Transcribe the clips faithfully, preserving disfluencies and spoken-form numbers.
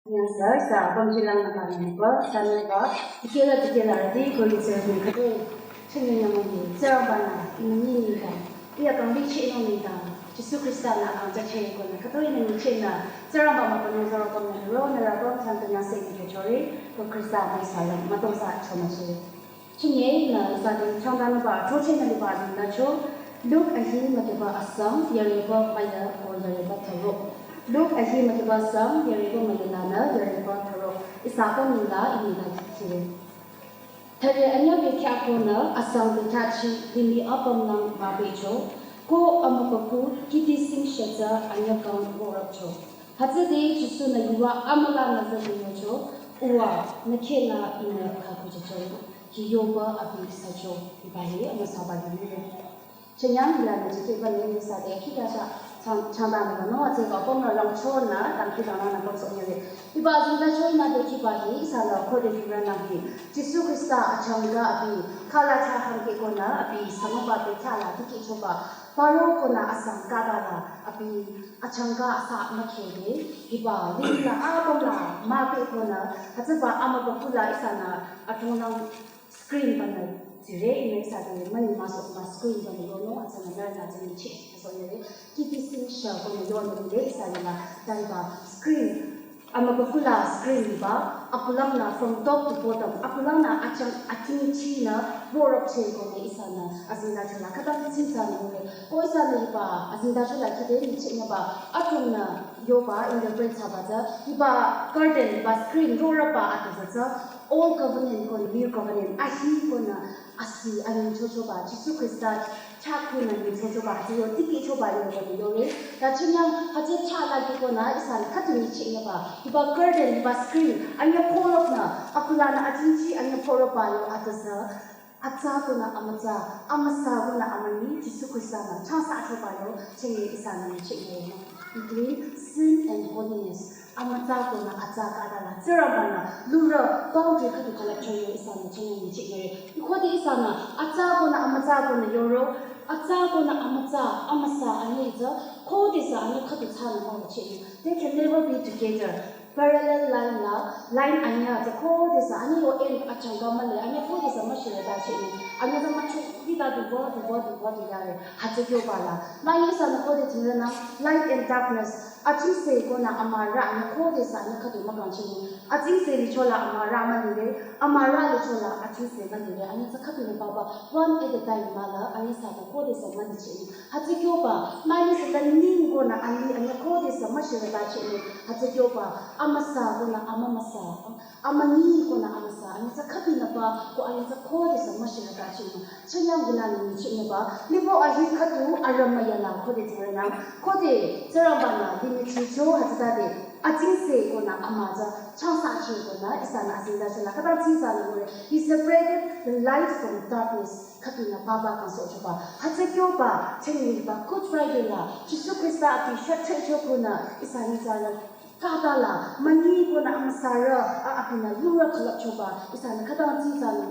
Yang sa sa pamjilang na kami ba, sa na ba, tikela tikela di ko ni sa ni kado, chini na mo ni, sa ba na, ini ni ni ka, iya kami chi no ni ka, Jisu Krista na kang cha che ko na, kado ini ni chi na, sa ba ma ko ni sa ko na ro na ra ko chan to na se ni ke chori, ko Krista ni sa la, ma to sa cho ma che. Chünye nü ihsa te changtanüba, chochehnü liba nü cho, Luk ahi müdheba asang, yareba müya ko yareba tharo. Luk ahi müdheba asang, yareba müya lanü yareba tharo. Ihsa ko nila inila kire. Thare anya bekhyah konü asang bekhyah chi limih apüm nang mübecho, ko amübükuh kiti sing shetsü anya kang worapcho. Hütsüde Jisu-nü yuva amüla nüzü dinyocho, uwa, nü khenü ihnü khakuchicho, hi yoba abi ihsacho, hiba hi amüsaba yunire. Chenyang ya nü chikeba nü ihsa te khikya sha chang changtanüba no atseba pümrü langchonü dangkhidangnangnü pümsoh nyire. Hiba azengtacho ihnü te khiba hi ihsanü khode hiba nang hi Jisu Krista achangka abi khala cha hangke konü abi sanungba te khala tikehchoba paro konü asang kadala abi achangka asa mükhede, hiba limih la apüm la mübe konü, hütsüba amübükuh la ihsanü atümung screen banü tsire, ihnü ihsa te mani müsohba screen banü yonung, hütsünü nührünü tsü nyicheh, aso yore, kiti sing sha konü yonung de ihsa nila, ta hiba screen, amübükuh la screen hiba, akulang nü from top to bottom, akulang nü achang atingchinü, worapche konü ihsanü, azengtacho la, khütang tsitsanü mure, ko ihsanü hiba, azengtacho la khide nyichehnüba, atungnü yoba interpret thsaba tsü, hiba curtain, hiba screen, roraba atüzü tsü, Old Covenant ko New Covenant, ahi konü, asi anyingchochoba, Jisu Krista, chah konü nyingchochoba, hütsü yo tikehchoba yo konü yore. Ta chenyang, hütsü chah la ki konü, ihsanü khüdu nyichehnüba, hiba curtain, hiba screen, anya phoropnü, akulanü atingchi, anya phorop ba yo atüzü, atsa konü amütsa, amüsa konü amünyi, Jisu Krista nü changsachoba yo, chenye ihsanü nyichehnü yo. Between sin and holiness, amütsa konü atsa kadala, Tsingrangba nü lurü boundary khüdu khalapcho yo ihsanü chenye nyichehnü. Khode ihsanü atsa konü amütsa konü yoro, atsa konü amütsa, amüsa anyi tsü, khodesü anyi khüdu thsanü müwüchehnü. They can never be together. Parallel line la, line anyü tsü khodesü, anyi yo end achangka mühle, anyi khodesü müshirütachehnü, anyi tsü müchung, hita duba, duba, duba, duba re, hütsü kyoba la. Münyi ihsanü khode tsingrünang, light and darkness, atsingse konü amürah, anyi khodesü, anyi khüdu mükangchehnü, atsingse lichola amürah mülire, amürah lichola atsingse mülire, anyi tsü khüdu nü baba, one at a time mah la, anyi ihsanü khodesü mülichehnü. Hütsü kyoba, münyi ihsa la ning konü ali, anyi khodesü müshirütachehnü, hütsü kyoba, amüsa konü amümüsa, amünyi konü amüsa, anyi tsü khüdu nü ba, ko anyi tsü khodesü müshirütachehnü, chenyang gila nü nyichehnüba, libo ahi khüdu arümüya la khode tsingrünang, khode Tsingrangba nü limih chicho hütsütade, atsingse konü amütsa, changsache konü, ihsanü azengtacho la, khütang tsitsanü mure, he separated the light from darkness. Khüdu nü baba kangsohchoba. Hütsü kyoba, chenye hiba Good Friday la, Jisu Krista abi shachehcho konü, ihsa nyitsarü, kadala, münyi konü amüsarü, a abinü lurü khalapchoba, ihsanü khütang tsitsanü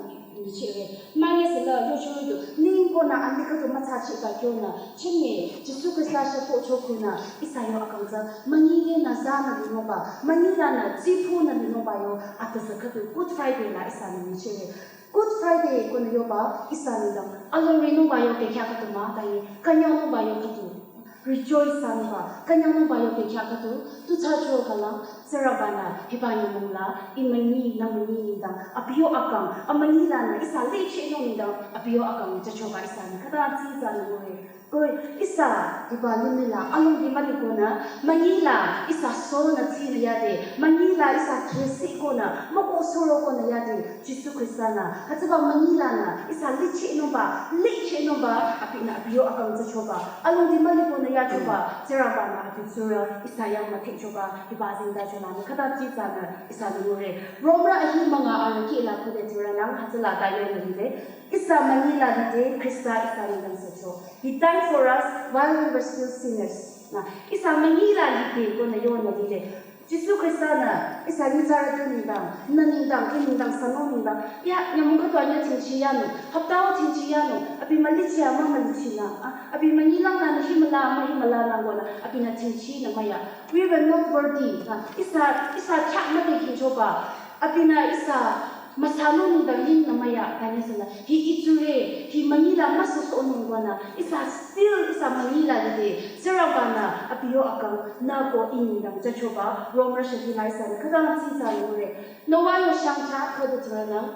nyichehre. Münyi ihsa la, yochoro du, ning konü anyi khüdu müthsachehba kyonü, chenye, Jisu Krista shakohcho konü, ihsa yo akang tsü, münyi de nü zanü linungba, münyi lanü tsipunü linungba yo, atüzü khüdu Good Friday la ihsanü nyichehre. Good Friday konü yoba ihsa nengdang alongri nungba yo bekhyah khüdu mah, ta hi künyangnungba yo khüdu. Rejoice thsanungba, künyangnungba yo bekhyah khüdu, tu thsacho khülang, Tsingrangba nü, hiba nyümong la, ih münyi, nü münyi nengdang, abi yo akang, amünyi lanü, ihsa lichehnung nengdang, abi yo akang, thsachoba ihsanü, khütang tsitsanü mure. Ko ihsa hiba limih la alongdi müli konü, münyi la ihsa sonü tsinü yade, münyi la ihsa khesi konü, müko suro konü yade, Jisu Krista nü, hütsüba münyi lanü, ihsa lichehnungba, lichehnungba, abinü abi yo akang thsachoba, alongdi müli konü yachoba, Tsingrangba nü abi tsurü, ihsa yang müthehchoba, hiba azengtacho lanü, khütang tsitsanü, ihsanü mure. Romrü ahi münga arüh kih la khode tsurü nang, hütsüla ta yonü lile, ihsa münyi la lide, Krista ihsa nengdang sücho. He died for us while we were still sinners. Nü, ihsa münyi la lide konü yonü lile. Jisu Khrista-nü ihsa nyitsarüti nengdang, nü nengdang, I nengdang, sünung nengdang, ya, nyümong khüdu anyü thingchi yanung, hapta o thingchi yanung, abi mülichi ya mümülichi nü, a, abi münyilang nü, nü himüla, mühimüla nü konü, abinü thingchi nü müya. We were not worthy, a, ihsa, ihsa chah müdhe khingchoba, abinü ihsa müsünung nengdang ying nü müya, ta nyisünü, hi itsurü, hi münyila müsüsohnung konü, ihsa still ihsa münyila lide, Tsingrangba-nü abi yo akang nü ko I nengdang jüchoba, Romrü shati la ihsanü khütang tsitsa ngure. Noah yo shang chah khüdu tsurünang.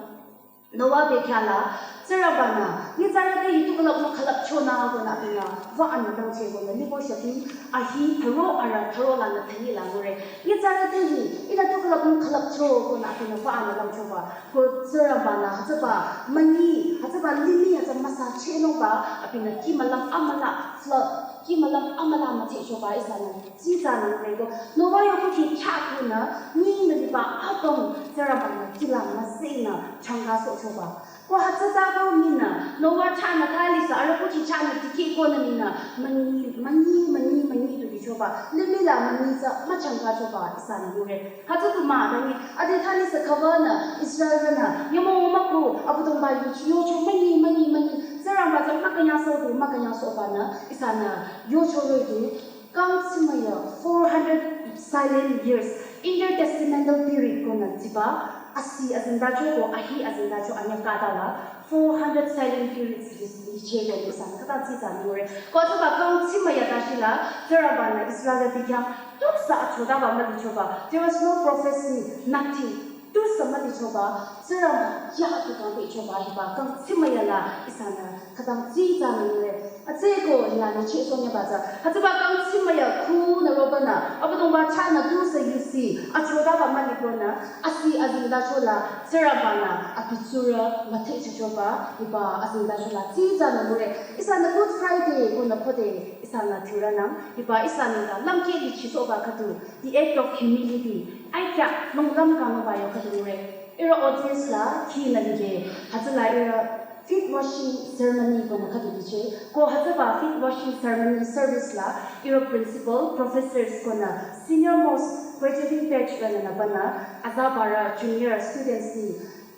Noah bekhyah la, Tsingrangba-nü, nyitsarüti hi tu külüp nü külüpcho nü konü abinü, wüanü dangcheh konü, libo shati, ahi, tharo, arüh, tharo lanü thali la ngure. Nyitsarüti hi, ihnü tu külüp nü külüpcho konü abinü, wüanü dangchoba. Ko Tsingrangba-nü hütsüba münyi, hütsüba limih hütsü müsachehnungba, abinü kih mülang amüla flood, kih mülang amüla müthehchoba ihsanü tsitsa ngure ko. Noah yo kuhki chah kunü, nyi nü liba apüm Tsingrangba-nü kihla müsenü changkasohchoba. Ko hütsüta ko minü, Noah chahnü thalisü, arüh kuhki chahnü tikeh konü minü, münyi, münyi, münyi, münyi tu lichoba, limih la münyi tsü müchangkachoba ihsanü ngure. Hütsü tu mah, ta nyi, ade thalisü khübanü, Israelrünü, nyümong müku, Abüdongba yuchi, yucho, münyi, münyi, münyi, Tsingrangba tsü mükünyasoh du, mükünyasohbanü, ihsanü, yucho rüdu, kang tsimüya, four hundred silent years, intertestamental period konü tsiba, asi azengtacho ko, ahi azengtacho anyü khüta la, four hundred silent periods lis-, licheh ko ihsanü khüta tsitsa ngure. Ko hütsüba kang tsimüya ta shila, Tsingrangba-nü Israelrüti khyang, tusü achotaba mülichoba. There was no prophecy, nothing. Tusü mülichoba, Tsingrangba ya tu kang pehchoba hiba kang tsimüya la ihsanü khütang tsitsa ngure. Atsü ko hila nü chehsohnyüba tsü. Hütsüba kang tsimüya khunü robanü, Abüdongba chahnü tusü yusi, achotaba müli konü, asi azengtacho la, Tsingrangba-nü, abi tsurü, müthehchochoba, hiba azengtacho la, tsitsa ngure. Ihsanü Good Friday konü khode, ihsanü tsurünang, hiba ihsanü la, lümkeh lichisohba khüdu, the act of humility, aikya, longlam kangnungba yo khüdu ngure. Ihrü audience la, khinü lide, hütsüla ihrü feet washing ceremony konü khüdu licheh. Ko hütsüba feet washing ceremony service la, ihrü principal, professors konü, senior most graduating batch rünü nübanü, azabarü junior students ni,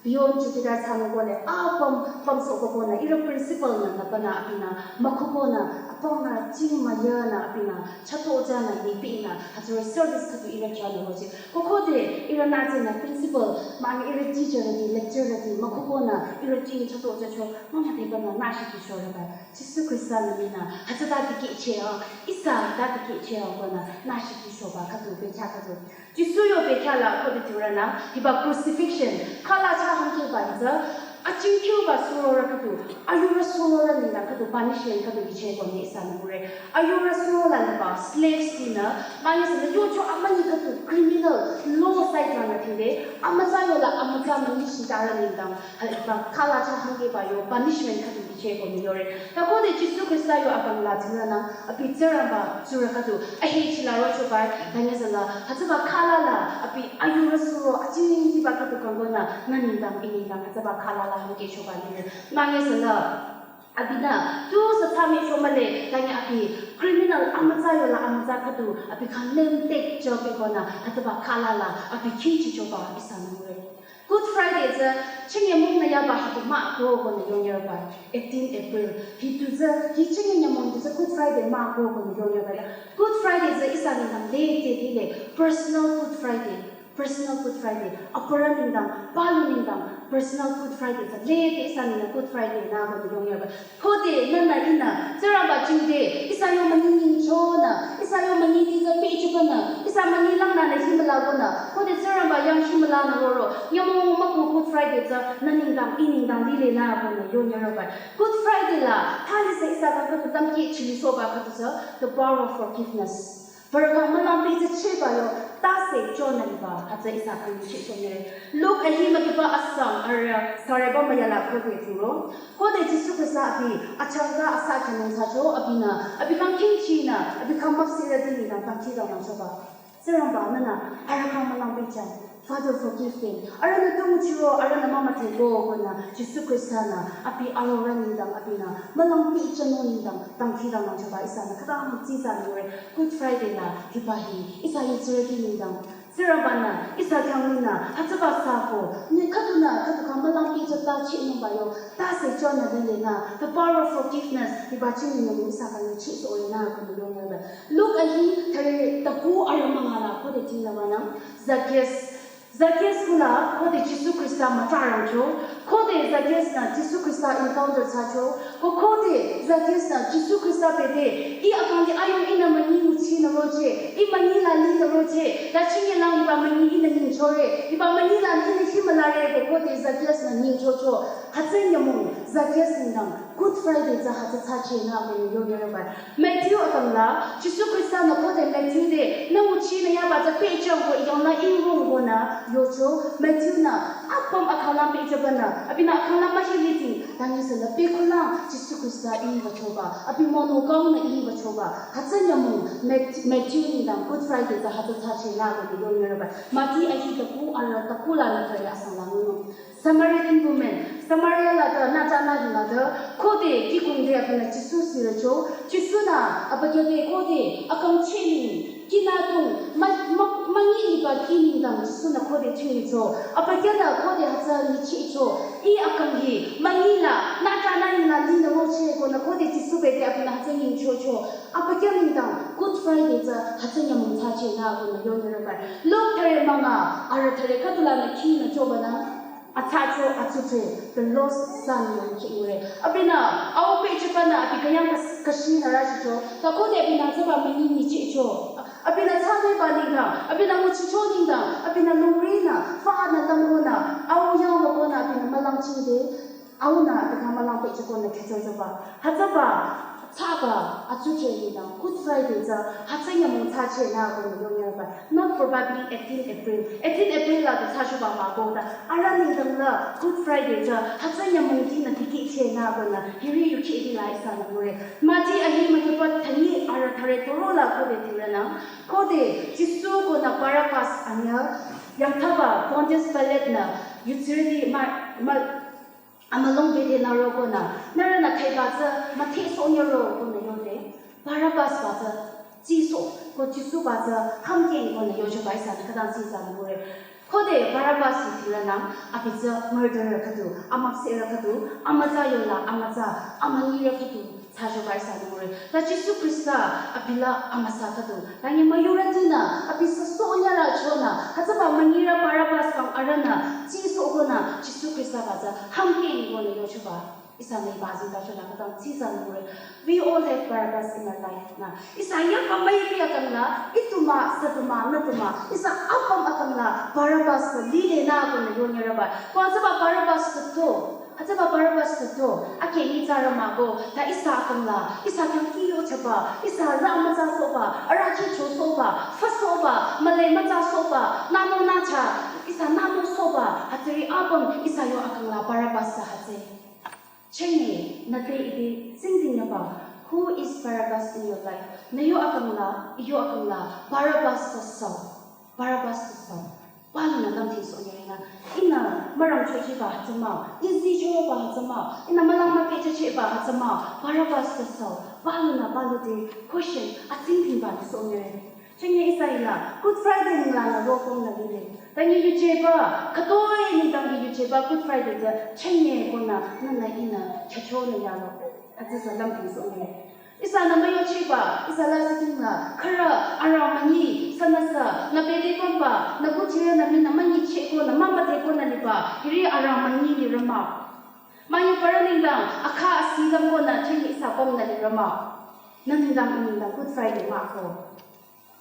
beyond Jupiter thsanung kole, apüm, pümsohko konü, ihrü principal nü nübanü abinü, mükukonü, apümnü, ching müyanü abinü, chatojanü, nipinü, hütsüri service khüdu ihrü kyanü roche. Ko khode ihrü nütsünü principal, mani ihrü teacher rüti, lecturer rüti, mükukonü, ihrü ting chatojacho, mama debanü nüshiki shoreba. Jisu Khrista-nü minü, hütsüta tikehcheh a, ihsa ta tikehcheh a konü, nüshiki shoba khüdu, bekhyah khüdu. Jisu yo bekhyah la khode tsurünang, hiba crucifixion, khala chah hangkehba hi tsü, achingkyoba surorü khüdu, ayurü surorü nengdang khüdu, punishment khüdu licheh konü ihsanü ngure. Ayurü suro la liba, slaves tinü, mani sünü yucho amünyi khüdu criminal law side lanü tide, amütsa yola amütsa münyi shitarü nengdang, ha, ba, khala chah hangkehba yo, punishment khüdu licheh konü yore. Ta khode Jisu Khrista yo akang la tsurünang, abi Tsingrangba tsurü khüdu, ahechi la rochoba, ta nyisünü, hütsüba khala la, abi ayurü suro, achingkyoba khüdu kang konü, nü nengdang, I nengdang, hütsüba khala la hangkehchoba lire. Ta nyisünü, abinü, tusü thsami chomale, ta nyi abi criminal amütsa yola amütsa khüdu, abi khyang name tag chobi konü, hütsüba khala la, abi khichichoba ihsanü ngure. Good Friday tsü, chingnyümong nü yaba hitu mah ko konü yongyarba, eighteen April. Hitu tsü, hi chingnyümong tu tsü Good Friday mah ko konü yongyarba. Good Friday tsü ihsa nengdang lede lile, personal Good Friday. Personal Good Friday, aparü nengdang, palu nengdang, personal Good Friday tsü, lede ihsa nengdang Good Friday nü konü yongyarba. Khode nünü ihnü, Tsingrangba jingte, ihsa yo münyi nyingchonü, ihsa yo münyiti tsü pehchibanü, ihsa münyilang nü nü himüla konü, khode Tsingrangba yang himülanü roro, nyümong müku Good Friday tsü, nü nengdang, I nengdang lile nü konü yongyarba. Good Friday la, thalisü ihsa kang khüdu lümkeh chilisohba khüdu tsü, the power of forgiveness. Parü khyang mülangpi tsü chehba yo, tase chonü liba, hütsü ihsa khyang chehsohnyüre. Luke ahi mükiba asang arüh, sürüba müyala khode turo. Khode Jisu Khrista abi, achangka asa khyang nungsacho, abinü, abi khyang khingchinü, abi khyang müpsehrüti nengdang dangkhidangnangchoba. Tsingrangba nünü, arüh khyang mülangpi chang. Father, forgive them. Arühnü tu nguchiro, arühnü mümüdhe ko konü, Jisu Khrista-nü, abi alorü nengdang, abinü, mülangpi chanung nengdang, dangkhidangnangchoba ihsanü, khütang tsitsa ngure, Good Friday la, hiba hi, ihsa yutsürüti nengdang, Tsingrangba-nü ihsa khyang nunü hütsüba sako, ne khüdunü khüdu khyang mülang pehjüta chinungba yo, tase chonü lile nü, the power of forgiveness, hiba chinü nyümong ihsa khyang nü chisoh-i nü ko nü yongyaba. Luke ahi thüre tüku arü münga la khode tingnü banang, Zacchaeus, Zacchaeus kula khode Jisu Khrista mütsa rangcho, khode Zacchaeus-nü Jisu Khrista encounter thsacho, ko khode Zacchaeus-nü Jisu Khrista bete, ih akang di ayung ihnü münyi nguchinü roche, ih münyi la linü roche, la chinye lang hiba münyi ihnü nyingchore, hiba münyi la ihnü himülare, ko khode Zacchaeus-nü nyingchocho, hütsü nyümong Zacchaeus nengdang Good Friday tsü hütsü thsache nü ko nü yongyareba. Matthew akang la, Jisu Khrista-nü khode Matthew te, nü nguchinü yaba tsü pehjüng ko yongnü ingrung ko nü yocho, Matthew-nü, apüm akhalang pehjübanü, abinü akhalang mühiliting, tanyi sela pehkulang, Jisu Khrista iibachoba, abi mono kaunü iibachoba, hütsü nyümong Mat-, Matthew nengdang Good Friday tsü hütsü thsache nü ko nü yongyareba. Mati ahi tüku arü tüku la la thüre asang la ngunung. Samaritan woman, Samaria la ta, nü ta nü la ta, khode kikung de abinü Jisu sirücho, Jisu-nü, abükyü te khode, akang chini, kinü tung, ma, ma, münyi hiba ki nengdang Jisu-nü khode chinicho, abükyünü khode hütsü nyichicho, ih akang hi, münyi la, nü ta nü la linü roche ko nü khode Jisu bete abinü hütsü nyingchocho, abükyü nengdang Good Friday tsü hütsü nyümong thsache nü ko nü yongyareba. Luke thüre münga, arü thüre khüdu lanü kinü chobanü, atsacho atsuche, the lost son yong ki ngure. Abinü, au pehjübanü, abi künyang kas-, kashinü rachicho, ta khode abinü hütsüba münyi nyichicho. Abinü thsaneba nengdang, abinü nguchicho nengdang, abinü lungrinü, fanü langronü, au yangba konü abinü mülang chingde, aunü, abinü mülang pehjü konü khechochoba. Hütsüba, thsaba, atsuche nengdang, Good Friday tsü, hütsü nyümong thsache nü ko nü yongyareba. Not probably eighteen April. Eighteen April la tu thsachoba mah ko ta. Arüh nengdang la Good Friday tsü, hütsü nyümong tinü dikehcheh nü ko nü, hiri yukheh di la ihsanü ngure. Mati ahi mükepa thüni arü thüre toro la khode tingrünang. Khode, Jisu ko nü Barabbas anyüh, yangthsaba Pontius Pilate-nü, yutsirüti ma, ma, amülung bete nü ro ko nü, nührünü khüiba tsü müthehsoh nyüro ko nü yode, Barabbas ba tsü tsisoh, ko Jisu ba tsü hamkeng ko nü yochoba ihsanü khütang tsitsanü ngure. Khode Barabbas hi tingrünang, abi tsü murderer khüdu, amüpsehrü khüdu, amütsa yola, amütsa, amünyirü khüdu, thsachoba ihsanü ngure. Ta Jisu Khrista abi la amüsa khüdu. Tanyi müyurütinü, abi süsoh nyüra chonü, hütsüba münyirü Barabbas kang arühnü, tsisoh ko nü, Jisu Khrista ba tsü, hamkeng ko nü yochoba. Ihsanü hiba azingtacho nü khütang tsitsanü ngure. We all have Barabbas in our life nü. Ihsa yangba müipi akang la, ih tu mah, sü tu mah, nü tu mah. Ihsa apüm akang la, Barabbas lile nü ko nü yongyareba. Ko hütsüba Barabbas tu to. Hütsüba Barabbas tu to. Ake nyitsarü mah ko, ta ihsa akang la, ihsa khyang ki yochaba, ihsa rü mütsasohba, arahkheh chosohba, füsohba, müle mütsasohba, nano nacha, ihsa nanosohba, hütsüri apüm ihsa yo akang la Barabbas tsü hütsü. Chenye, nüte ite, tsingdhing yaba, who is Barabbas in your life? Nü yo akang la, ih yo akang la, Barabbas tsü sü. Barabbas tsü sü. Palunü lümdhingsoh nyürenü. Ihnü mürangchochiba hütsü mah, izichoba hütsü mah, ihnü mülang müpehjüchehba hütsü mah, Barabbas tsü sü. Palunü palu te question, atsingdhingba te soh nyüre. Chenye ihsa hila, Good Friday nengla nü ro kong nü lile. Tanyi yujeba, khütoi nengdang hi yujeba Good Friday tsü, chenye ko nü, nünü ihnü, chacho nü yaro. Hütsü sü lümdhingsoh nyüre. Ihsanü müyochiba, ihsa lasih tingla, khürü, arüh münyi, sünüsü, nü bete pümba, nü kuchire nü minü münyicheh ko nü, mümüdhe ko nü liba, hiri arüh münyi lirü mah. Münyi parü nengdang, akha asi lüm ko nü, chenye ihsa püm nü lirü mah. Nü nengdang, ih nengdang, Good Friday mah ko.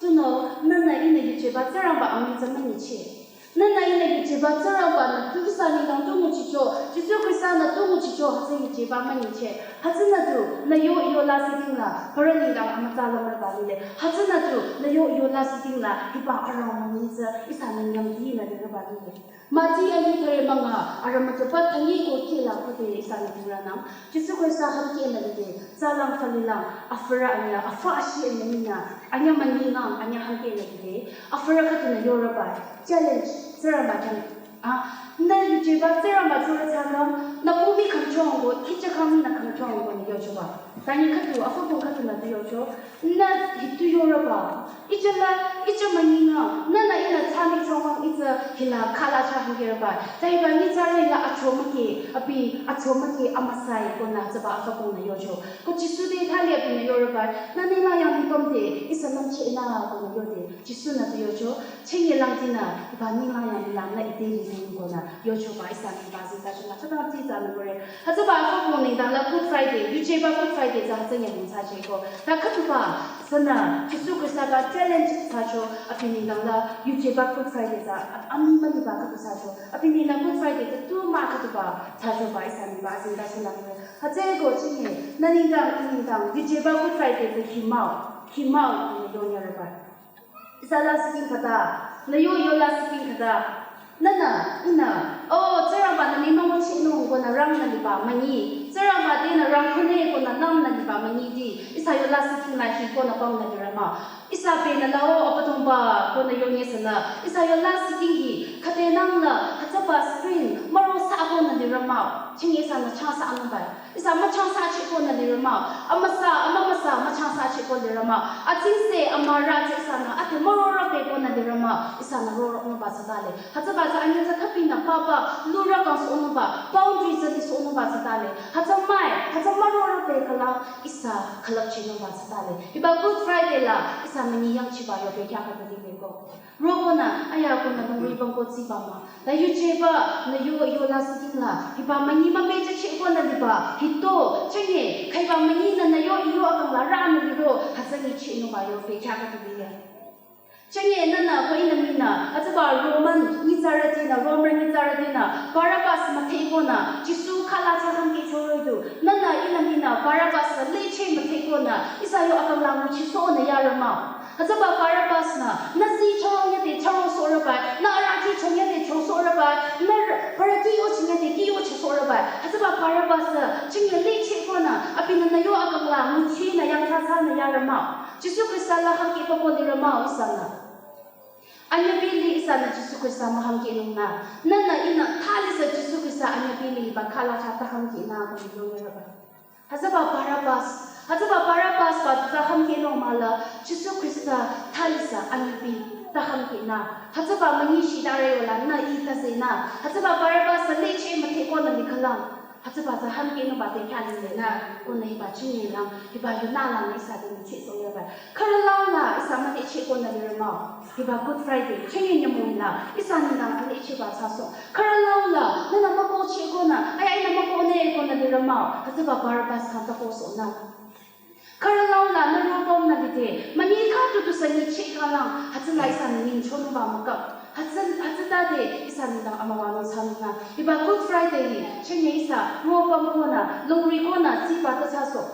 Tunüo, nünü ihnü yujeba Tsingrangba amüi tsü münyicheh. Nünü ihnü yujeba Tsingrangba-nü tu ihsa nengdang tu nguchicho, Jisu Khrista-nü tu nguchicho, hütsü yujeba münyicheh. Hütsünü tu, nü yo ih yo lasih tingla, parü nengdang amütsa lümrüba lile. Hütsünü tu, nü yo ih yo lasih tingla, hiba arüh münyi tsü, ihsanü nyümdi nü lirüba lile. Mati ahi thüre münga, arüh mütüpa thüni ko kihla khode ihsanü tingrünang. Jisu Khrista hamkeh nü lide, tsalang falilang, afürü anyüh, afü ashi anyüh minü, anyüh münyi ngang, anyüh hamkeh nü lide, afürü khüdunü yoreba, challenge, Tsingrangba khyang Ah, nü yujeba Tsingrangba tsurü thsanung, nü kumi khangchongko, icha kami nü khangchongko nü yochoba. Tani khüdu, akhübong khüdu nü tu yocho, nü hitu yoraba. Icha la, icha manyinga, nü nü inü tsami chongwang icha hila khala cha hangiraba. Taiba ni tsare la achomake, abi achomake amasai ko nü tsaba akhübong nü yocho. Ko Jisu te thali abi nü yoraba, nü nila yang ni pamde, ihsa lamche na ko nü yode. Jisu nü tu yocho, chenye langtinü, hiba ninglang yang ninglang nü ite li ningko nü, yochoba ihsa ningba zi ta chula, chata ti za nü gore. Hütsüba akhübong nengdang la Good Friday, yujeba Good Friday za hütsü nyamong sa cheko. Ta khütuba, sünü, Jisu Krista ba challenge sa cho, abi nengdang la yujeba Good Friday za, a-, ami mani ba khütu sa cho, abi nengdang Good Friday za tu ma khütuba, sa choba ihsa ningba zi ta chula gore. Hütsüeko chenye, nü nengdang, i nengdang, yujeba Good Friday za himao, himao, nü yonyaraba. Ihsa lasihking khüta, nü yo yo lasihking khüta. Nünü, ihnü, oh, Tsingrangba nü ni münguchinung ko nü rang nü liba münyi. Tsingrangba te nü rang khüne ko nü nam nü liba münyiti. Ihsa yo lasihking la hi ko nü pam nü lirama. Ihsa pe nü la o Abüdongba ko nü yo nye sünü. Ihsa yo lasihking hi, khüte nang nü, hütsüba screen, maro sa ko nü lirama. Chingi ihsa nü chang sa anung bai. Ihsa müchangsa chiko nü lirama. Amüsa, amümüsa, müchangsa chiko lirama. Atsingse, amürü tsü ihsanü, ate mürorü peko nü lirama. Ihsanü roroknungba tsütale. Hütsüba tsü anyü tsü khüpinü papa, lurü kangsohnungba, boundary tsü lisohnungba tsütale. Hütsü mai, hütsü mürorü pe khala, ihsa khalakchinungba tsütale. Hiba Good Friday la, ihsa münyi yangchiba yo pe kya khüta di peko. Rokonü, aya konü lungri bangko tsiba ma. Ta yujeba, nü yo, yo lasihking la. Hiba münyi müpehjüchiko nü liba. Hito, chenye, khaiba münyi nü nü yo, yo akang la rü nü liro, hütsü nyichehnungba yo pe kya khüta di le. Chenye nünü, ko ihnü minü, hütsüba Roman, nyitsarütinü, Roman nyitsarütinü, Barabbas müthehkonü, Jisu khala thsa hangke choroidu. Nünü, ihnü minü, Barabbas licheh müthehkonü, ihsa yo akang la nguchisohnü yarama. Hütsüba Barabbas nü, nü zi chorong yade chorong sohraba, nü arati chong yade chong sohraba, nü parati yo ching yade ki yo ching sohraba. Hütsüba Barabbas nü, chingi licheh konü, abinü nü yo akang la, nguchinü yangthsa thsanü yarama. Jisu Krista la hangke pako lirama ihsanü. Anyübili ihsanü Jisu Krista mühangkenungnü. Nünü ihnü thalisü Jisu Krista anyübili ba khala thsa ta hangkenü ko lirama. Hütsüba Barabbas, hütsüba Barabbas ba tu ta hangkenung mah la, Jisu Krista thalisü anyübi ta hangkenü. Hütsüba münyi shidare yola nü ita zenü. Hütsüba Barabbas licheh müthehkonü likhalang. Hütsüba tsü hangkenungba te kya lilenü. Konü hiba chinye lang, hiba yunü lang ihsa te nyichehsoh yaba. Khürülang la ihsa mülicheh konü lirama. Hiba Good Friday, chenye nyümong la, ihsa nengdang alichehba thsasoh. Khürülang la, nünü mükohcheh konü, aya ihnü mükoh ne konü lirama, hütsüba Barabbas khyang ta kohsohnü. Khürülang la, nü ropüm nü lide, münyi khüdu du sü nyicheh khalang, hütsüla ihsa nengchonungba mükap. Hütsü, hütsütade, ihsa nengdang amüwanung thsanungnü. Hiba Good Friday hi, chenye ihsa, ropüm konü, lungri konü, tsiba ta thsasoh.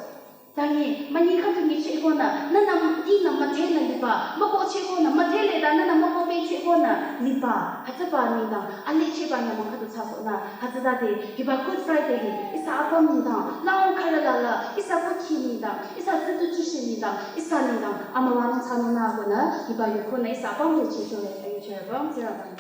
Tangi, münyi khüdu nyicheh konü, nünü ihnü müthehnü liba, mükohcheh konü, müthehle ta nünü mükohpehcheh konü liba, hütsüba nengdang, alichehba nyümong khüdu thsasohnü, hütsütade, hiba Good Friday hi, ihsa apüm nengdang, lang khürü la la, ihsa kukhi nengdang, ihsa tsütu tsüshi nengdang, ihsa nengdang, amüwanung thsanungnü konü, hiba yu konü ihsa apüm te chehchore, tangi chehre bang, zira bang.